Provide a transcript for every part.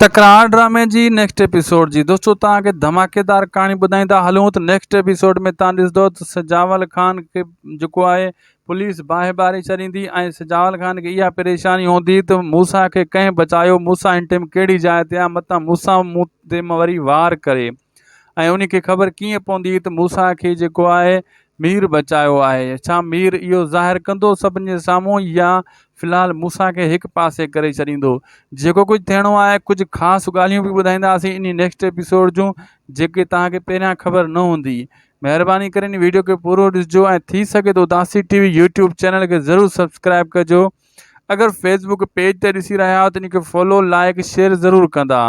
تڪرار ڊرامي جي نيڪسٽ ايپيسوڊ جي دوستو توهان کي ڌماڪيدار ڪهاڻي ٻڌائيندا هلون ته نيڪسٽ ايپيسوڊ ۾ توهان ڏسندو ته سجاول خان کي جيڪو آهي پوليس باهه ٻاري ڇڏيندي ۽ سجاول خان کي اها پريشاني هوندي ته موسيٰ کي ڪنهن بچايو موسيٰ هن ٽيم ڪهڙي جاء تي آهي متان موسيٰ مون تي وري وار ڪري ۽ ان کي خبر ڪيئن پوندي ته موسيٰ کي جيڪو آهي مير بچايو آهي. ڇا مير اهو ظاهر ڪندو سڀن جي سامهون يا في الحال موسيٰ کي هڪ پاسي ڪري ڇڏيندو. جيڪو ڪجهه ٿيڻو آهي ڪجهه خاص ڳالهيون به ٻڌائينداسين انهي نيڪسٽ ايپيسوڊ جون جيڪي توهان کي پهريان خبر نه هوندي. مهرباني ڪري ان ويڊيو کي پورو ڏسجو ۽ ٿي سگهي ته Udasi T V YouTube channel کي ضرور سبسڪرائب ڪجو. اگر فيسبوڪ پيج تي ڏسي رهيا آهيو ته ان کي فالو لائڪ شيئر ضرور ڪندا.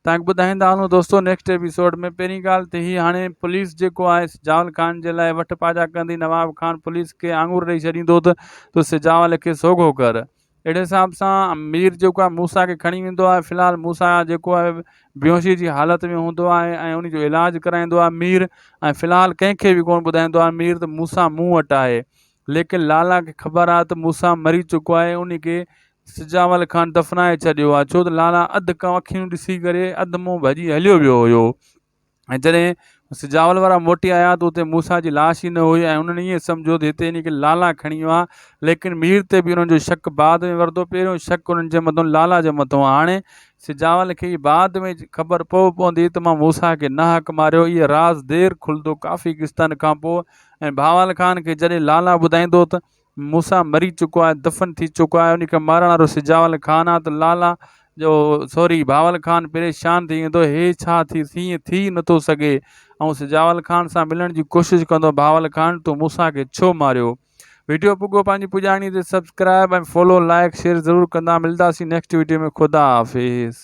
توهان کي ٻڌائيندا هلون دوستو نيڪسٽ ايپيسوڊ ۾ پهرين ڳالهه ته هي هاڻي پوليس جيڪو آهي سجاول خان جي لاء وٺ پاجا ڪندي نواب خان پوليس کي آڱر ڏئي ڇڏيندو ته تو سجاول کي سوگهو ڪر اهڙي حساب سان مير جيڪو آهي موسيٰ کي کڻي ويندو آهي في الحال موسيٰ جيڪو آهي بيهوشي جي حالت ۾ هوندو آهي ۽ ان جو علاج ڪرائيندو آهي مير ۽ في الحال ڪنهن کي به ڪونه ٻڌائيندو آهي مير ته موسيٰ مون وٽ آهي ليڪن لالا کي خبر آهي ته موسيٰ مري چڪو آهي ان کي سجاول خان دفنائي ڇڏيو آ ڇو ته لالا اڌ کان اکيون ڏسي ڪري اڌ منهن ڀڄي هليو ويو هيو ۽ جڏهن سجاول وارا موٽي آيا ته اتي موسيٰ جي لاش ئي نه هئي ۽ انهن ائين سمجهيو ته هتي ان کي لالا کڻي ويو آ ليڪن مير تي به انهن جو شڪ بعد ۾ وردو پهريون شڪ انهن جي مٿو لالا جي مٿو هاڻي سجاول کي بعد ۾ خبر پوء پوندي ته مان موسيٰ کي ناحق ماريو اهي راز دير کلندو ڪافي قسطن کان پوء ۽ بهاول خان کي جڏهن لالا ٻڌائيندو ته موسيٰ مري چڪو آهي، دفن ٿي چڪو آهي، ان کي مارڻ وارو سجاول خان آهي ته لالا جو سوري بهاول خان پريشان ٿي ويندو هي ڇا ٿي ائين ٿي نٿو سگهي ۽ سجاول خان سان ملڻ جي ڪوشش ڪندو بهاول خان تو موسيٰ کي ڇو ماريو ويڊيو پڳو پنهنجي پڄاڻي تي سبسڪرائب ۽ فالو لائڪ شيئر ضرور ڪندا ملداسين نيڪسٽ ويڊيو ۾ خدا حافظ.